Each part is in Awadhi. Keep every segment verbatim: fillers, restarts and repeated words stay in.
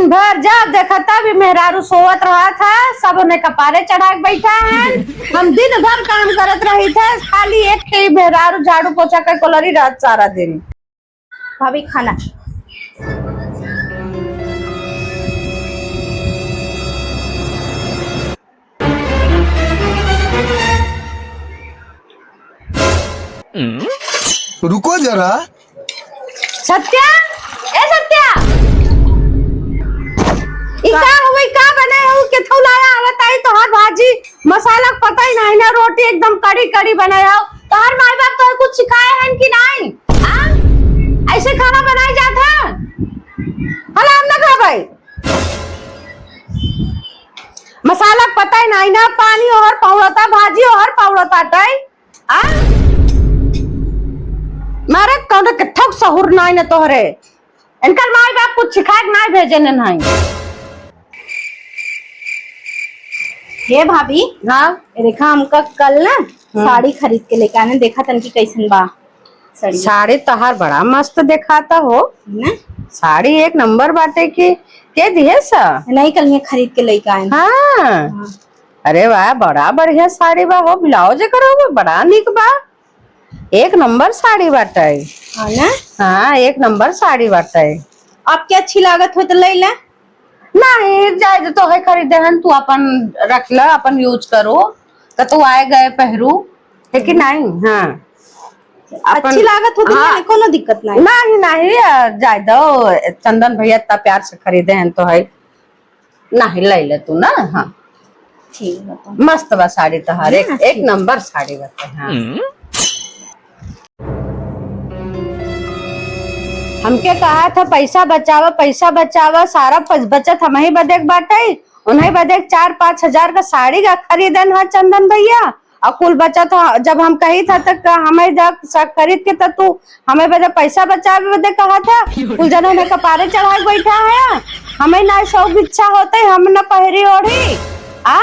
भर जब देखा तब ई मेहरारू सोवत रहत है, सब ओने कपारे चढ़ा के बैठा है। हम दिन भर काम करत रही थे, खाली एक ठे मेहरारू झाड़ू पोछा के कोलरी रहत सारा दिन। भाभी, खाना। रुको जरा। सत्या, ए सत्या, ई का हुई, का बने हो, केथौ लाया आवत आई तोहार भाजी, मसाला क पता ही नाही ना, रोटी एकदम कड़ी कड़ी बनाया हो। तोहार माई बाप तोहे कुछ सिखाए हैं कि नाही? आ? ऐसे खाना बनाए जात है? हला हम ना खाबै। मसाला क पता ही नाही ना, पानी ओहर पौड़ता, भाजी ओहर पौड़ता टाई। आ? मारे कौनो केथौ सहूर नाही ना तोहरे। इनकर माई बाप कुछ सिखा के नाही भेजे ने नाही। हे भाभी, हाँ? ए देखा, हमका कल ना हम्म। साड़ी खरीद के लेके आने, देखा तन की कैसन बा साड़ी। साड़ी तोहार बड़ा मस्त देखाता हो। ना? साड़ी एक नंबर बाटे की, के दिहे सा? नहीं, कल ये खरीद के लेके आए। हाँ। हाँ। अरे वाह, बड़ा बढ़िया साड़ी बा हो, ब्लाउज एकरो बड़ा निक बा। एक नंबर साड़ी बाटे। हाँ ना? हाँ, एक नंबर साड़ी बाटे। आपके अच्छी लागत हो तो ले ले। नाही, जाए दे, तोहे खरीदे हन, तू अपन रख ल, अपन use करो, कतौ आए गए पहरू, है कि नाही? हाँ। अपन अच्छी लागत हो तो हाँ। ले ले, कोनो दिक्कत नाही। नाही, नाही, आ, जाए दो, चंदन भैया इतना प्यार से खरीदे हन तोहे। नाही, ले ले तू ना, हाँ। ठीक बा तो। मस्त बा साड़ी तोहार, एक, हाँ, एक ठीक। नंबर साड़ी बाटे, हाँ। हमके कहा था पैसा बचावा, पैसा बचावा, सारा पस-, बचत हमही बदे के बाटे, उन्हीं बदे के चार पाँच हजार का साड़ी का खरीदन है चंदन भैया, और कुल बचत ह-, जब हम कही था त क-, हमें द-, स-, खरीद के त तू हमें बदे पैसा बचावे बदे कहा था, कुल जने हमें कपारे चढ़ाए बैठा है, हमें ना शौक इच्छा होते, हम न पहरी ओढ़ी, आ?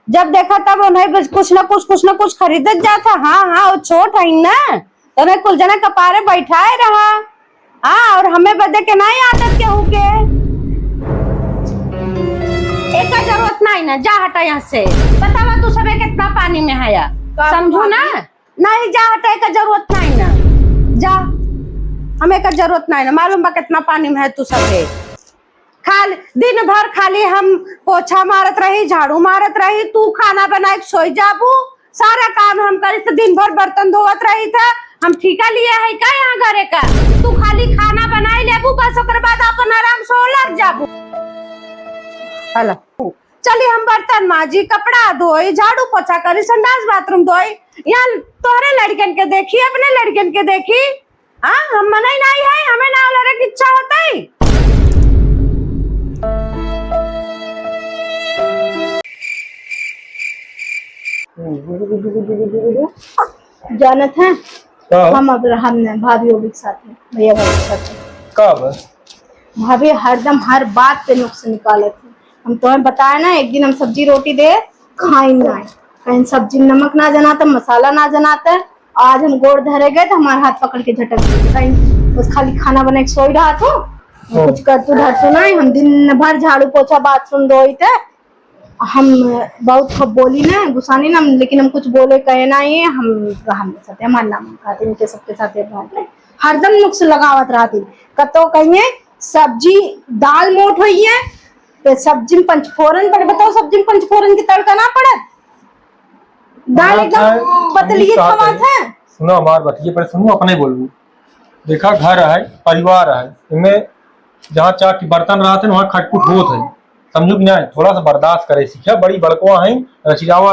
जब देखा तब उन्हें बस कुछ ना कुछ, कुछ ना कुछ खरीदत जात है। हाँ, हाँ, वो छोट है ना, तो उन्हें कुल जने कपारे बैठाए रहा। हाँ, और हमें बदे के नाही आदत केहू के। एका जरूरत नाही ना, जा हटा यहाँ से। बतावा तू सबे कितना पानी में है या? का समझू ना? भाभी? नाही, जा हटा, एका जरूरत नाही ना। जा, हमें एका जरूरत नाही ना। मालूम बा कितना पानी में है तू सबे। खाली दिन भर खाली हम पोछा मारत रही, झाड़ू मारत रही, तू खाना बनाए के सोई जाबू, सारा काम हम करी त दिन भर बर्तन धोवत रही था। हम ठीका लिया है का यहाँ घरे का? तू खाली खाना बनाई लेबू, बस ओकर बाद अपन आराम से लग जाबू। हला, चली हम बर्तन माजी, कपड़ा धोई, झाड़ू पोछा करी, संडास बाथरूम धोई। यहाँ तोहरे लड़कन के देखी, अपने लड़कन के देखी। हाँ, हम मनई नाही है, हमें ना लड़े के इच्छा होता है। जानत है, का? हम अब रहब न भाभी ओभी के साथ में, भैया भाभी के साथ में। का बा? भाभी हरदम हर बात पे नुक्स निकालत है। हम तोहे बताए ना, एक दिन हम सब्जी रोटी दे, खाई ना, कहीं सब्जी में नमक ना जनाता, मसाला ना जनाता। आज हम गोड़ धरे गए तो हमारे हाथ पकड़ के झटक दी। कहीं बस खाली खाना बना के सोई रहा तू, हम्म। कुछ कर तू धर तू नहीं। हम दिन भर झाड़ू पोछा बाथरूम धोई थे, हम बहुत खूब बोली ना, गुस्सानी ना, लेकिन हम कुछ बोले कहे ना, ये हम रहन दे सकते, हमारे नाम खाते इनके सबके साथ व्यवहार करे। हरदम नुक्स लगावत रहती। कतो कहिए सब्जी दाल मोट होई है, तो सब्जी में पंचफोरन पड़े। बताओ, सब्जी में पंचफोरन के तड़का ना पड़त? दाल हमार एकदम खाए, पतली हम खात खावा है। था। सुनो हमार बतिये पर सुनो, अपने बोलू। देखा, घर है, परिवार है, इनमें जहाँ चार ठी बर्तन रहत है, वहाँ खटपुट होत है, समझू कि नहीं? थोड़ा सा बर्दाश्त करे सीखा, बड़ी बड़कवा है, रचियावा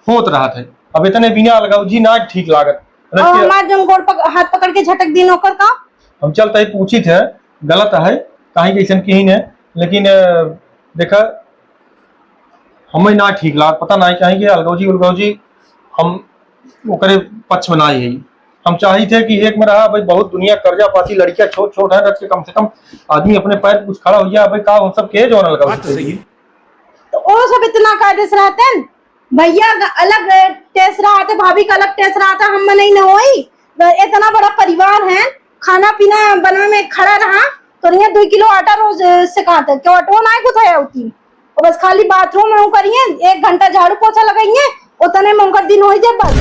होत रहत है। अब इतने बिना अलगौजी ना ठीक लागत। और रचिया हमार जौन गोड़ पक-, हाथ पकड़ के झटक दिन ओकर का? हम चलते ही पूछी थे, गलत है, काहे कि ऐसन कहीं ने, लेकिन, अ, देखा, हमें ना ठीक लाग, पता ना काहे कि अलगौजी उलगौजी हम ओकरे पक्ष में ना ही है। हम चाहित है कि एक में रहा भाई, बहुत दुनिया कर्जा पाती, लड़कियां छोट छोट हैं, रख के कम से कम आदमी अपने पैर पे कुछ खड़ा हो जाए। भाई का हम सब के जौन अलगौजी बात तो सही है। तो ओ सब इतना कायदे से रहते हैं, भैया का अलग टेस्ट रहा था, भाभी का अलग टेस्ट रहा था, हम नहीं न होई। तो इतना बड़ा परिवार है, खाना पीना बनवे में खड़ा रहा, तोरिया दुई किलो आटा रोज, अ, से कहाँ तक? क्यों आटो ना गुथा है उतनी? और बस खाली बाथरूम में करिए, एक घंटा झाड़ू पोछा लगाइए, उतने में उनका दिन हो ही जाए बस।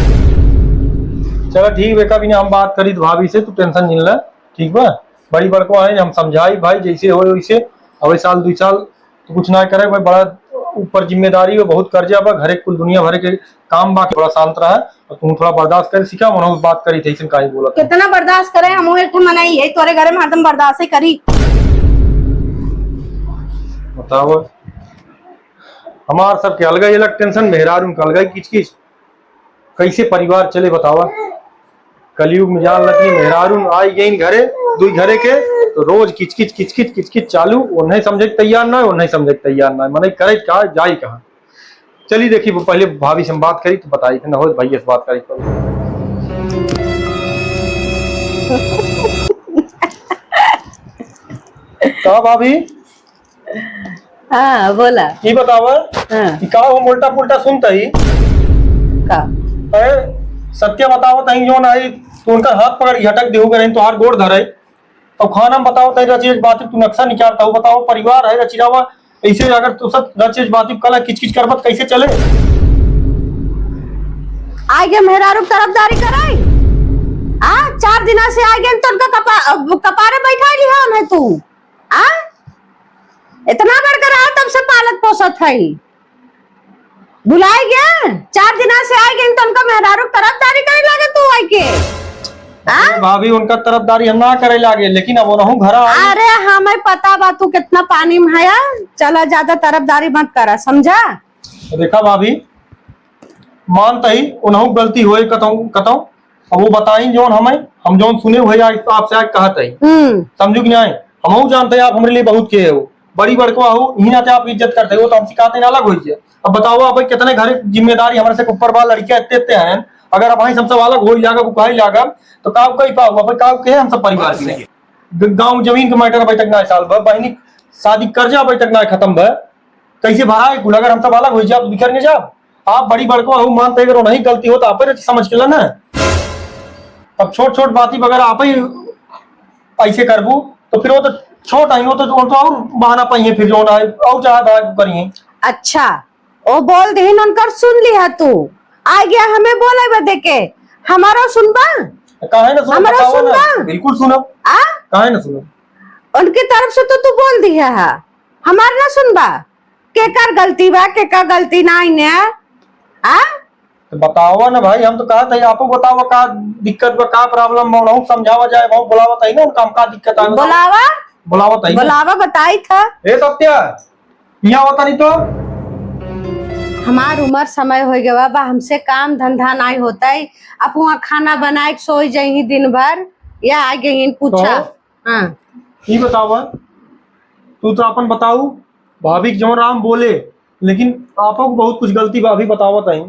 चलो ठीक बेटा, बिना हम बात करी तो भाभी से, तू टेंशन नहीं ले, ठीक बा? बड़ी बड़को है, हम समझाई भाई, जैसे हो वैसे। अबे साल दुई साल तो कुछ ना करे भाई, बड़ा ऊपर जिम्मेदारी हो, बहुत कर्जा बा, घरे कुल दुनिया भरे के काम बा, थोड़ा शांत रहा। और तुम थोड़ा बर्दाश्त करे सीखा, उन्होंने बात करी थे, ऐसे काहे बोला था? कितना बर्दाश्त करे, हम एक ठे मनई है, तोरे घरे में हरदम बर्दाश्त ही करी। बताओ, हमार सबके अलग ही अलग टेंशन, मेहरारू के अलग ही किचकिच, कैसे परिवार चले बतावा? कलयुग में जान लगी, मेहरारू आई गई घरे, दुई घरे के, तो रोज किचकिच किचकिच किचकिच चालू। उन्हें समझे के तैयार ना है, उन्हें समझे के तैयार ना है, मने करे का जाई कहाँ? चली देखी, वो पहले भाभी से हम बात करी तो बताई थे, ना हो भैया से बात करी पहले। का भाभी? हाँ, बोला। ई बतावा हाँ। कि का हम उल्टा पुल्टा सुनता ही? का? अरे, सत्य बतावत ही, जो ना आई, तू उनकर हाथ पकड़ के झटक देहू करे, तोहार गोड़ धरे। और खाना में बतावत ही, रचेज बातिब तू नक्शा निकालता हो, बताओ, परिवार है, रचिरावा, ऐसे अगर तू सब रचेज बातिब कला किचकिच करबत कैसे चले? आइ गे मेहरारू के तरफदारी कराई? आ, चार दिना से आइ गे तो उनका कपा-, कपारे बैठाई लिहा उन्हें तू। आ? इतना बड़का रहा तब से पालत पोसत है। भुलाई गया? चार दिना से आइ गे तो उनका मेहरारू के तरफदारी करे लागे तू आइ के। आ? अरे भाभी, उनका तरफदारी हम ना करे लागे, लेकिन अब उनहु घरा आई। अरे, हमें पता बा तू कितना पानी में हया। चला, ज्यादा तरफदारी मत करा, समझा? देखा भाभी, मानत ही उनहु गलती होए कतौ, कतौ। अब वो बताई जौन हमें, हम जौन सुने वही आज आपसे आज कहत ही। हम्म। समझू कि नहीं? हमहू जानत ही आप हमरे लिए बहुत के हो, बड़ी बड़को हो, इही नाते आप इज्जत करत ही, वो तो हमसे कहत ही ना अलग होई जाए। अब बताओ, अब कितने घर जिम्मेदारी हमरे से ऊपर बा, लड़कियां इतने इतने हैं, अगर अब हम सब अलग होई जागा, वो कहे लागा, तो का कही पाओ, अब का कहे हम सब परिवार के? ग-, गाँव जमीन के मैटर अभी तक ना साल भर, बहिनी शादी कर्जा अभी तक ना खत्म भर, कैसे भराए कुल? अगर हम सब अलग हो जाब, बिखर के जाब, आप बड़ी बड़को हो, मानत ही अगर नहीं गलती हो तो आप ही समझ के ला ना। अब छोट छोट बाती अगर आप ही ऐसे करबू तो फिर वो तो छोट है, वो तो, वो तो और बहाना पाइए फिर जो ना और चाहे बात करिए। अच्छा, ओ बोल दीन उनकर सुन लिहा तू, आइ गया हमें बोले बदे के, हमारो सुनबा? काहे ना सुनब, हमारो बताओ ना। सुनबा? बिल्कुल सुनब। आ? काहे ना सुनब? उनकी तरफ से तो तू बोल दिया है, हमार ना सुनबा? केकर गलती बा, केकर गलती नाई ने? आ? तो बतावा ना भाई, हम तो कहत ही, आपो बतावा का दिक्कत बा, का प्रॉब्लम बा, उनहु समझावा जाए, वहु बुलावत ही ना, उनका हम का दिक्कत आवे, बतावा। बुलावा? बुलावत ही ना। बुलावा, बताई था। ए सत्या, यहाँ होता नहीं तो। हमार उम्र समय हो गवा बा, हमसे काम धंधा नाई होता है। आप वहाँ खाना बनाए के सोई जाई दिन भर, या आ गई पूछा। तो? हाँ। ई बतावा, तू तो अपन बताऊ, भाभी के जौन राम बोले, लेकिन आपो को बहुत कुछ गलती भाभी बतावत ही।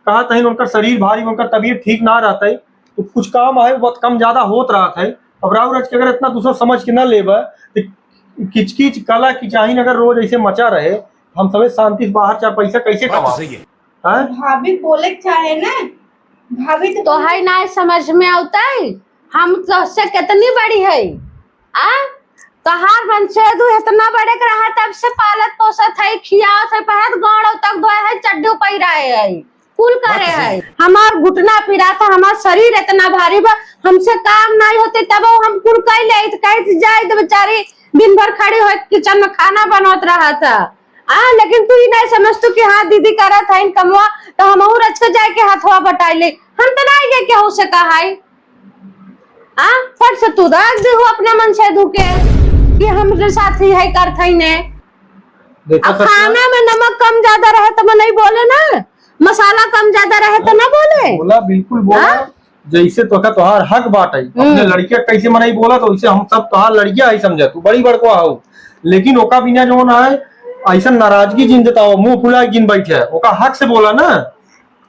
कहत ही उनकर शरीर भारी, उनकर तबीयत ठीक ना रहत है, तो कुछ काम है, बहुत कम ज्यादा होत रहत है। अब राउर रच के अगर इतना दूसरा समझ के ना लेबा, तो किचकिच कला की चाहिन अगर रोज ऐसे मचा रहे, हम सबे शांति से बाहर चार पैसा कैसे बात तो कमाओ? सही है। हैं? भाभी बोले के चाहे ना, भाभी तो तो है ना समझ में आवता है, हम तो से कितनी बड़ी है, आ? तोहार मनसेधू इतना बड़े के रहा, तब से पालत पोसत है, खियावत है, पहत गाँड़ तक धोए है, चड्डी पहिराए है, कुल करे है। हमार घुटना पिरात है, हमार शरीर इतना भारी बा, हमसे काम नाई होते, तब हम कुल कई ले, कहे जाए तो बेचारी दिन भर खड़ी होए किचन में खाना बनवत रहत है। आ, लेकिन तू ई नाई समझतू कि हाँ, दीदी करत है कमवा, तो हमहू रच के जाए के हथवा बटाई ले। हम तो नाई गए केहू से कहा है। आ, फट से तू रख दे हो अपना मनसेधू के कि हमरे साथ ही है करत है ने। देखो अब सत्या, खाना में नमक कम ज्यादा रहे तो मनई बोले ना, मसाला कम ज्यादा रहे तो ना बोले। बोला, बिल्कुल बोला। हाँ? जैसे तोका तोहार हक बाटे, हम्म। अपने लड़किया कैसे मनई बोला तो वैसे हम सब तोहार लड़किया है समझे, तू बड़ी बड़को हो, लेकिन ओका बिना जो ना है ऐसा नाराजगी जिन जताओ, मुंह फुला के जिन बैठे, ओका हक से बोला ना।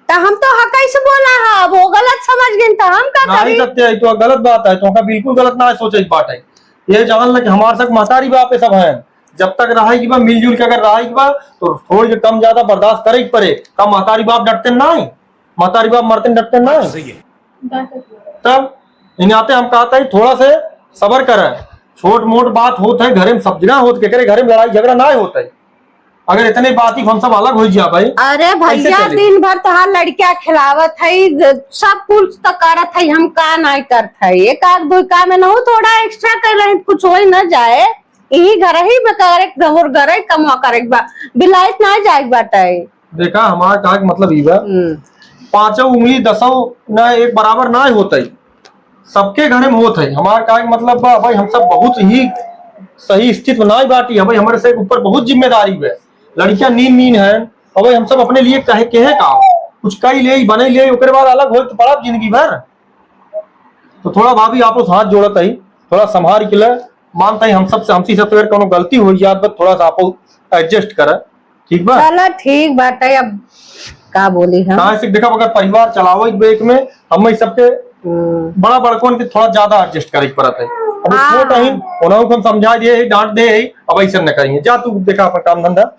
तो हम तो हक से बोला है, अब वो गलत समझ गई तो हम का नहीं करी? सत्य है, तो गलत बात है, तो ओका बिल्कुल गलत ना सोचे बात है। ये जान ले कि हमारे सब महतारी बाप ये सब है, जब तक रहे की बा मिलजुल के अगर रहे की बा तो थोड़ी के कम ज्यादा बर्दाश्त करे के पड़े। का महतारी बाप डटते ना है? महतारी बाप मरते डटते ना है? सही है। तब इन नाते हम कहता है थोड़ा से सबर करा, छोट मोट बात होत है, घरे में सब जगह होत, केकरे घरे में लड़ाई झगड़ा ना होत है। अगर इतने बात ही हम सब अलग हो जा भाई, अरे कैसे भैया, चले? दिन भर तोहार लड़किया खिलावत है, ज-, सब कुछ तो करत है, हम का नाई करत है? एक आध दो काम में नहु थोड़ा एक्स्ट्रा कर रहे, कुछ हो ही ना जाए। यही घर ही में करे, और घर ही कमवा करे के बा, बिलायत ना जाए के बाटे। देखा, हमार कहा के मतलब ई बा, हम्म। पाँचों उंगली दसों ना एक बराबर ना होत है, सबके घरे में होत है। हमार कहा के मतलब बा, भाई, हम सब बहुत ही सही स्थिति में ना बाटी है भाई, हमारे से ऊपर बहुत जिम्मेदारी बा। लड़कियां नीन नीन है, अब भाई, हम सब अपने लिए कहे, कहे का, कुछ कई ले, बने ले, ओकरे बाद अलग होए तो पड़ब जिंदगी भर। तो थोड़ा भाभी, आपस हाथ जोड़त ही, थोड़ा संभाल के ले, मानत ही हम सबसे, हमसे सबसे अगर कोनो गलती हो जात बा, थोड़ा सा आपस एडजस्ट करे, ठीक बा? चलो, ठीक बाटे, अब का बोली हम? काहे से देखा, अगर परिवार चलावे के बेक में हम ई सबके हम्म। बड़ा बड़कन के थोड़ा ज्यादा एडजस्ट करे के पड़त है। अब हाँ। छोट ही, उन्हों को हम समझा दिए ही, डांट दे ही, अब ऐसे न करिए। जा तू देखा अपन काम धंधा,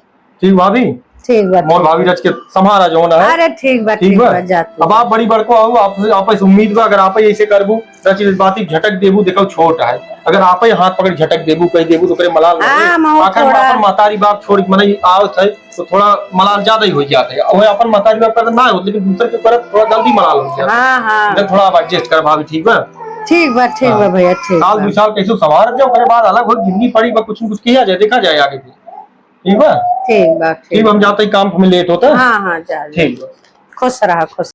ठीक भाभी? ठीक बा, मोर ठीक। भाभी रच के संभारा जो ना है। अरे ठीक बा, ठीक ठीक बा? बा, जा तू। अब आप बड़ी बड़को हो, आप, आप इस उम्मीद बा, अगर आप ऐसे करबू, रच इस बात ही झटक देबू, देखो छोट है, अगर आप ही हाथ पकड़ झटक देबू, कह देबू तो ओकरे मलाल हाँ, रहे। मऊ आखिर में थोड़ा अपन महतारी बाप छोड़ के मनई आवत है, तो थोड़ा मलाल ज्यादा ही हो जात है। वह अपन महतारी बाप करत ना होत, लेकिन दूसर के करत थोड़ा जल्दी मलाल हो जात है। हाँ, हाँ। इधर थोड़ा आप एडजस्ट कर भाभी, ठीक बा? ठीक बा, ठीक बा हाँ। भैया, ठीक साल बा। दो साल कैसे संभाल जाओ, ओकरे बाद अलग हो, जिंदगी पड़ी बा, कुछ न कुछ किया जाए, देखा जाए आगे भी। ठीक बा? ठीक बा, ठीक ठीक बा, हम बा। जाते ही काम हमें लेट होता है। हाँ, हाँ, जा, जा। ठीक बा। खुश रहा, खुश।